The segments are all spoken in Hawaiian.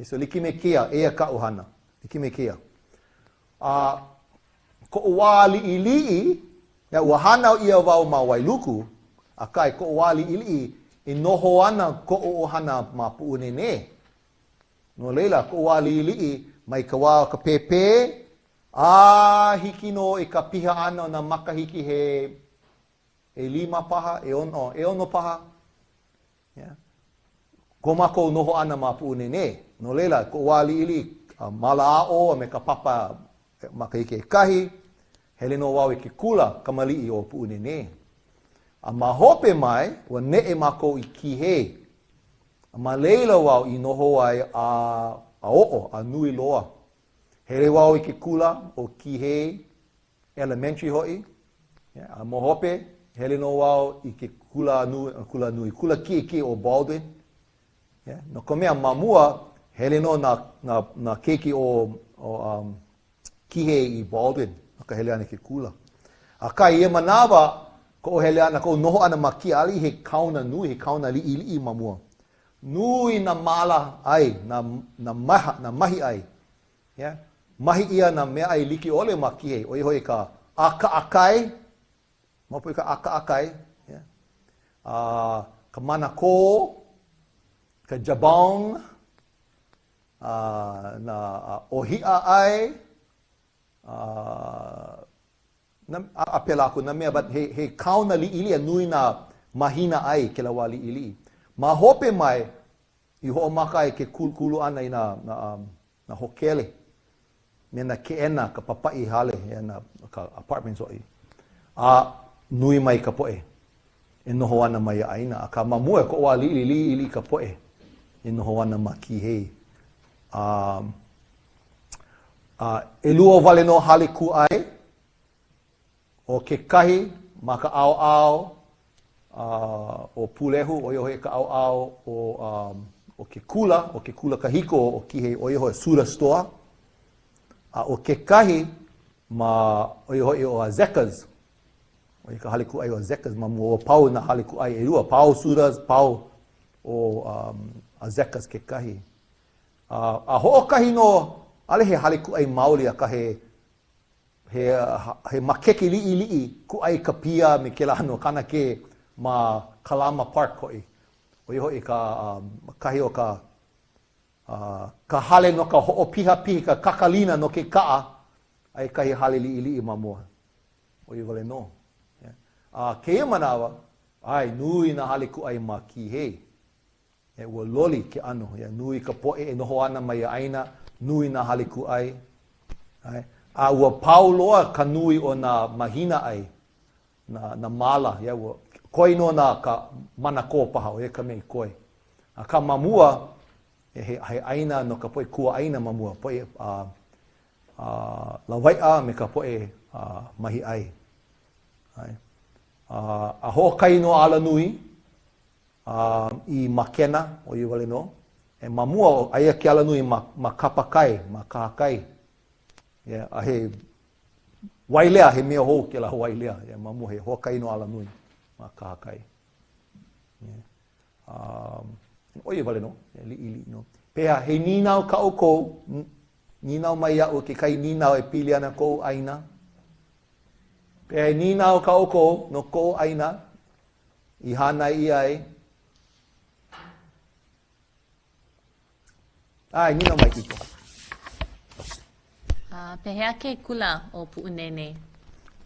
So like me kēia, eia kaʻu hana, like me kēia. A koʻu wā liʻiliʻi, ya, ua hānau ʻia wau ma Wailuku, akā i koʻu wā liʻiliʻi, e noho ana koʻu ʻohana ma Puʻunēnē. No laila, koʻu wā liʻiliʻi, mai ka wā o ka pēpē, a hiki nō i ka piha ʻana o nā makahiki he ʻelima paha, ʻeono, ʻeono paha, Yeah. Ko mākou noho ʻana ma Puʻunēnē. No laila, koʻu wā liʻiliʻi, māla aʻo a me ka papa makahiki ʻekahi, hele nō wau i ke kula kamaliʻi o Puʻunēnē. A ma hope mai, ua neʻe mākou i Kīhei. A ma laila wau i noho ai a, a oʻo, a nui loa. Hele wau i ke kula o Kīhei, Elementary hoʻi, yeah, a ma hope, hele nō wau i ke kula nui, kula nui, kula kiʻekiʻe o Baldwin. Yeah, no ka mea, ma mua, hele nō nā, nā, nā keiki o, o um, Kīhei i Baldwin, no ka hele ʻana i ke kula. Akā, i ia manawa, koʻu hele ʻana, koʻu noho ʻana ma Kīhei, ʻaʻole i he kaona nui, he kaona liʻiliʻi ma mua. Nui nā māla ʻai, nā, nā, maha, nā mahiʻai Yeah. Mahi ʻia nā meaʻai like ʻole ma Kīhei, ʻo ia hoʻi ka ʻākaʻakai, maopopo i ka ʻākaʻakai, yeah. A ka manakō, ka jabong, a nā ʻōhiʻa ʻai, a, na, a, a pēlā aku nā mea, but he, he kaona liʻiliʻi a nui nā mahina ʻai kēlā wā liʻiliʻi. Ma hope mai, i hoʻomaka ai ke kūkulu ʻana i nā, nā, nā hōkele me nā keʻena, ka papaʻi hale, yeah, nā, ka apartments hoʻi. A nui mai ka poʻe e noho ana ma ia ʻāina. Akā, ma mua, koʻu wā liʻiliʻi, liʻiliʻi ka poʻe e noho ana ma Kīhei. A, a ʻelua wale nō hale kūʻai, ʻO kekahi ma ka ʻaoʻao o Pūlehu, ʻo ia hoʻi ka ʻaoʻao o, o ke kula, o ke kula kahiko o Kīhei, ʻo ia hoʻi Suda Store. A ʻo kekahi ma, ʻo ia hoʻi ʻo Azeka's, ʻo ia ka hale kūʻai o Azeka's ma mua, ua pau nā hale kūʻai ʻelua, pau Suda's, pau ʻo um, Azeka's kekahi. A, a hoʻokahi nō, ʻaʻole he hale kūʻai maoli, akā he He, he makeke liʻiliʻi kūʻai ka pia me kēlā ʻano kanakē ma Kalama Park hoʻi. ʻO ia hoʻi ka, kahi o ka, ka hale no ka hoʻopihapihi, ka kakalina no ke kaʻa, aia kahi hale liʻiliʻi ma mua. ʻO ia wale nō. A kēia manawa, ʻae, nui nā hale kūʻai ma Kīhei. E, ua loli ke ʻano, yeah, nui ka poʻe e noho ana ma ia ʻāina, nui nā hale kūʻai, ʻae, a ua pau loa ka nui o nā mahina ʻai, nā, nā māla, yeah, ua koe nō nā ka manakō paha, ʻo ia ka mea i koe. Akā ma mua, he, he ʻāina no ka poʻe kuaʻāina ma mua, poʻe a, a, lawaiʻa me ka poʻe a, mahiʻai. ʻAe. A, a hoʻokahi nō alanui, A i Makena, ʻo ia wale nō. E ma mua, aia ke alanui ma, ma Kapakai, ma kahakai. Yeah, a he Wailea, he mea hou kēlā Wailea. Yeah, ma mua, he hoʻokahi nō alanui ma kahakai. Yeah. Um, ʻo ia wale nō, yeah, liʻiliʻi nō. Pehea, he nīnau kā ʻoukou, nīnau mai iaʻu kekahi nīnau e pili ana koʻu ʻāina. Pehea, he nīnau kā ʻoukou no koʻu ʻāina i hānai ʻia ai. ʻAe, nīnau mai Kiko. Uh, pehea ke kula o Puʻunēnē?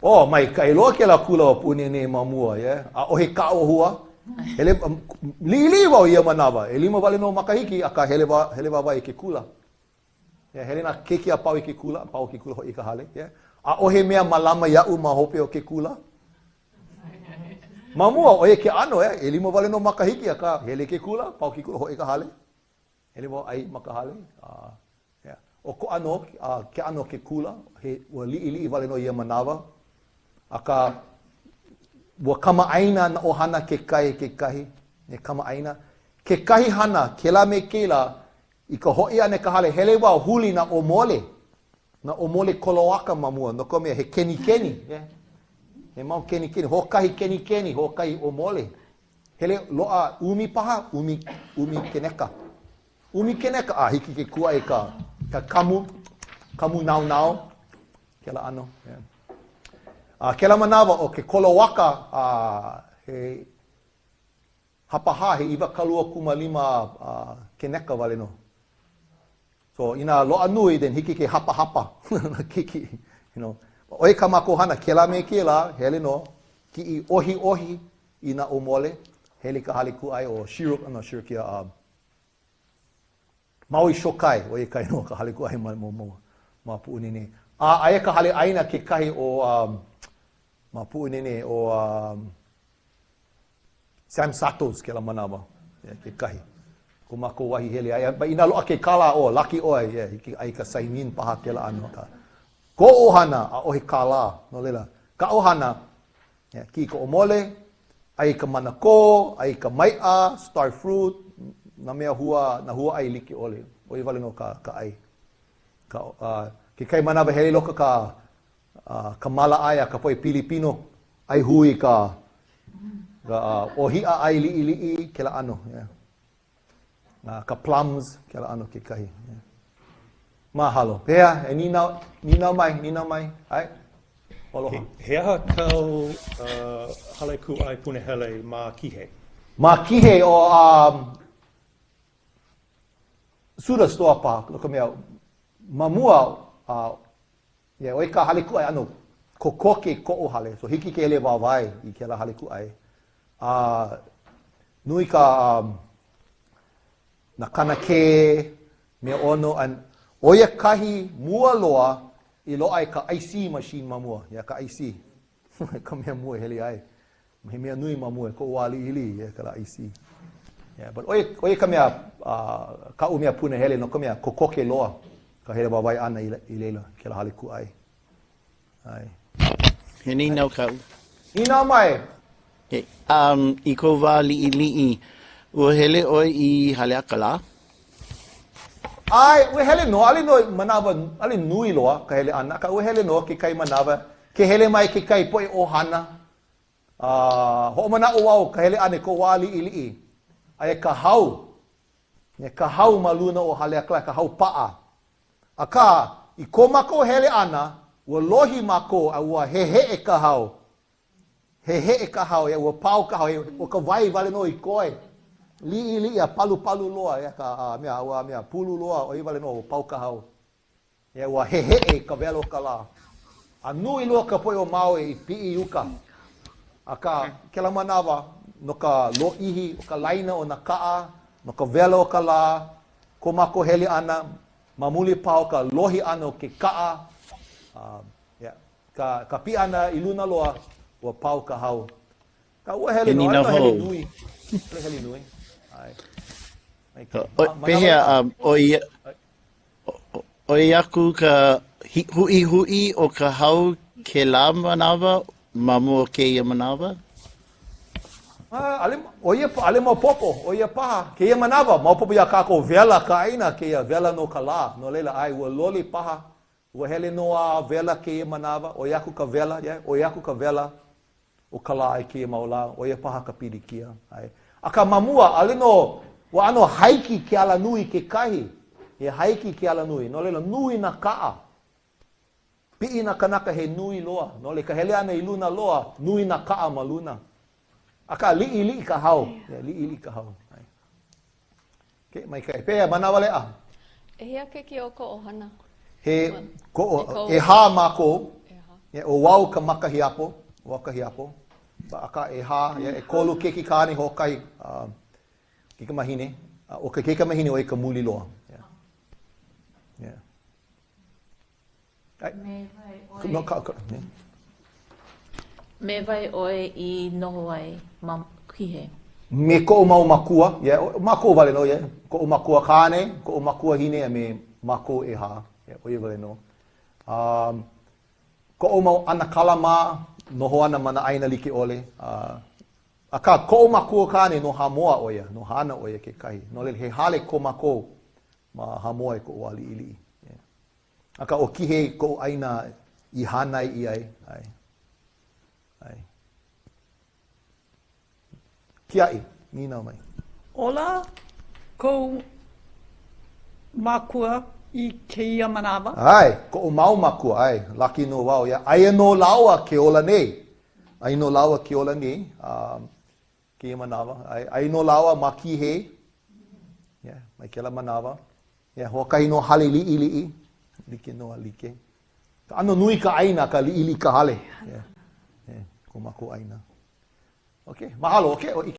Oh, maikaʻi loa kēlā kula o Puʻunēnē ma mua, yeah. ʻAʻohe kaʻa ʻōhua. Hele, um, liʻiliʻi wau i ia manawa. ʻElima wale nō makahiki, akā hele, hele wāwae i ke kula. Yeah, hele nā keiki a pau i ke kula, pau ke kula hoʻi i ka hale. Yeah. ʻAʻohe mea mālama iaʻu ma hope o ke kula. Ma mua, ʻo ia ke ʻano, eh, ʻelima wale nō makahiki, akā, hele ke kula, pau ke kula, hoʻi i ka hale. Hele wau ʻai ma ka hale. Uh, yeah. ʻOkoʻa nō uh, ke ʻano o ke kula, he, ua liʻiliʻi wale nō ia manawa. Akā, ua kamaʻāina nā ʻohana kekahi kekahi, e kamaʻāina. Kekahi hana, kēlā me kēlā, i ka hoʻi ʻana i ka hale, hele wau huli nā ʻōmole. Nā ʻōmole koloaka ma mua, no ka mea, he kenikeni, yeah. He mau kenikeni, hoʻokahi kenikeni, hoʻokahi ʻōmole. Hele loaʻa ʻumi paha, ʻumi, ʻumi keneka. ʻUmi keneka, a hiki ke kūʻai ka, ka kamu, kamu naonao, kēlā ʻano. Yeah. A kēlā manawa ʻo ke koloaka, a he hapahā, he 25 keneka wale nō. So, inā loaʻa nui, then hiki ke hapahapa nā keiki, you know. ʻO ia kā mākou hana, kēlā me kēlā, hele nō, kiʻi ʻohiʻohi i nā ʻōmole, hele i ka hale kūʻai ʻo Shiro, no, Shirokiya, uh, Maui Shokai, ʻo ia ka inoa o ka hale kūʻai ma, ma, ma, ma Puʻunene. A aia ka hale ʻaina kekahi ʻo, um, ma Puʻunene, ʻo, um, Sam Sato's kēlā manawa, yeah, kekahi. Ko mākou wahi hele ai. But inā loaʻa ke kālā, oh, laki ʻoe, yeah, hiki ʻai ka saimin paha kēlā ʻano. Akā, koʻu ʻohana, ʻaʻohe kālā, no laila, ka ʻohana, yeah, kiʻi ka ʻōmole, ʻai ka manakō, ʻai ka maiʻa, star fruit, nā mea hua, nā hua ʻai like ʻole. ʻO ia wale nō ka, ka ʻai. Ka, uh, kekahi manawa hele i loko ka A ka māla ʻai a ka poʻe Pilipino, ʻai hui ka ka ʻōhiʻa ʻai liʻiliʻi, kēlā ʻano, yeah. A ka plums, kēlā ʻano kekahi. Yeah. Mahalo. Pehea, e nīnau, nīnau mai, nīnau mai. ʻAe. Aloha. He, he aha kāu uh, hale kūʻai punahele ma Kīhei? Ma Kīhei, o um, Suda Store paha, no ka mea, ma mua, uh, Yeah, ʻo ia ka hale kūʻai ʻano kokoke i koʻu hale, so hiki ke hele wāwae i kēlā hale kūʻai. A nui ka um, nā kanakē, mea ʻono, and ʻo ia kahi mua loa i loaʻa ai ka ic machine ma mua, yeah, ka ic. ka mea mua i hele ai. He mea nui ma mua i koʻu wā liʻiliʻi, yeah, kēlā ic. Yeah, but ʻo ia, ʻo ia ka mea, uh, kaʻu mea punahele no ka mea kokoke loa ka hele wāwae ʻana i, i laila, i kēlā hale kūʻai. ʻAe. He nīnau kaʻu. Nīnau mai. Hey, um, i kou wā liʻiliʻi, ua hele ʻoe i Haleakalā? ʻAe, ua hele nō, ʻaʻole nō i manawa, ʻaʻole nui loa ka hele ʻana, akā ua hele nō kekahi manawa, ke hele mai kekahi poʻe ʻohana, a hoʻomanaʻo wau ka hele ʻana i koʻu wā liʻiliʻi, aia ka hau, ka hau ma luna o Haleakalā, ka hau paʻa. Akā, i ko mākou hele ʻana, ua lohi mākou a ua heheʻe ka hau. Heheʻe ka hau, ua pau ka hau, ʻo ka wai wale nō i koe. Liʻiliʻi a palupalu loa, ia ka a mea, ua mea pulu loa, ʻo ia wale nō, ua pau ka hau. Ia ua heheʻe i ka wela o ka lā. A nui loa ka poʻe o Maui i piʻi i uka. Akā, kēlā manawa, no ka lōʻihi o ka laina o nā kaʻa, no ka wela o ka lā, ko mākou hele ʻana, ma muli paha o ka lohi ʻana o ke kaʻa, a, ia, ka, ka piʻi ʻana i luna loa, ua pau ka hau. Akā ua hele nō, ʻaʻole nō hele nui. ʻAʻole hele nui. ʻAe. Pehea, um, ʻoi, ʻoi aku ka huʻihuʻi o ka hau kēlā manawa ma mua o kēia manawa? ʻAʻole, ʻo ia, ʻaʻole maopopo, ʻo ia paha. Kēia manawa, maopopo iā kākou, wela ka ʻāina kēia, wela nō ka lā. No laila, ʻae, ua loli paha. Ua hele nō a wela kēia manawa, ʻoi aku ka wela, yeah, ʻoi aku ka wela o ka lā i kēia mau lā, ʻo ia paha ka pilikia. ʻAe. Akā ma mua, ʻaʻole nō, ua ʻano haiki ke alanui kekahi. He haiki ke alanui, no laila, nui nā kaʻa. Piʻi nā kanaka he nui loa. No laila, ka hele ʻana i luna loa, nui nā kaʻa ma luna. Akā, liʻiliʻi ka hau. Yeah, liʻiliʻi ka hau. ʻAe. Okay, maikaʻi. Pehea, manawaleʻa? ʻEhia keiki o kou ʻohana? He koʻo, ʻehā mākou. ʻEhā. ʻO wau ka makahiapo, ʻo wau ka hiapo. Akā, ʻehā, yeah, ʻekolu keiki kāne, hoʻokahi uh, keikamahine. ʻO ke keikamahine ʻo ia ka muli loa. Yeah. Yeah. Me wai ʻoe. No, ka, ka, yeah. Me wai ʻoe i noho ai ma Kīhei? Me koʻu mau makua, yeah, mākou wale nō, yeah. Koʻu makua kāne, koʻu makuahine a me mākou ʻehā, yeah, ʻo ia wale nō. Um, koʻu mau ʻanakala mā, noho ana ma nā ʻāina like ʻole. Uh, akā, koʻu makua kāne no Hāmoa ʻo ia, no Hāna ʻo ia kekahi. No laila, he hale ko mākou ma Hāmoa i koʻu wā liʻiliʻi. Yeah. Akā, ʻo Kīhei koʻu ʻāina i hānai ʻia ai. ʻAe. ʻAe. Kiaʻi, nīnau mai. Ola kou. mākua i kēia manawa? ʻAe, koʻu mau mākua, ʻae, laki nō wau, yeah. Aia nō lāua ke ola nei. Aia nō lāua ke ola nei, um, kēia manawa. ʻAe, aia nō lāua ma Kīhei, yeah, mai kēlā manawa. Yeah, hoʻokahi nō hale liʻiliʻi, like nō a like. ʻAno nui ka ʻāina, akā liʻiliʻi ka hale. Yeah, yeah, ko mākou ʻāina. Okay, mahalo, okay.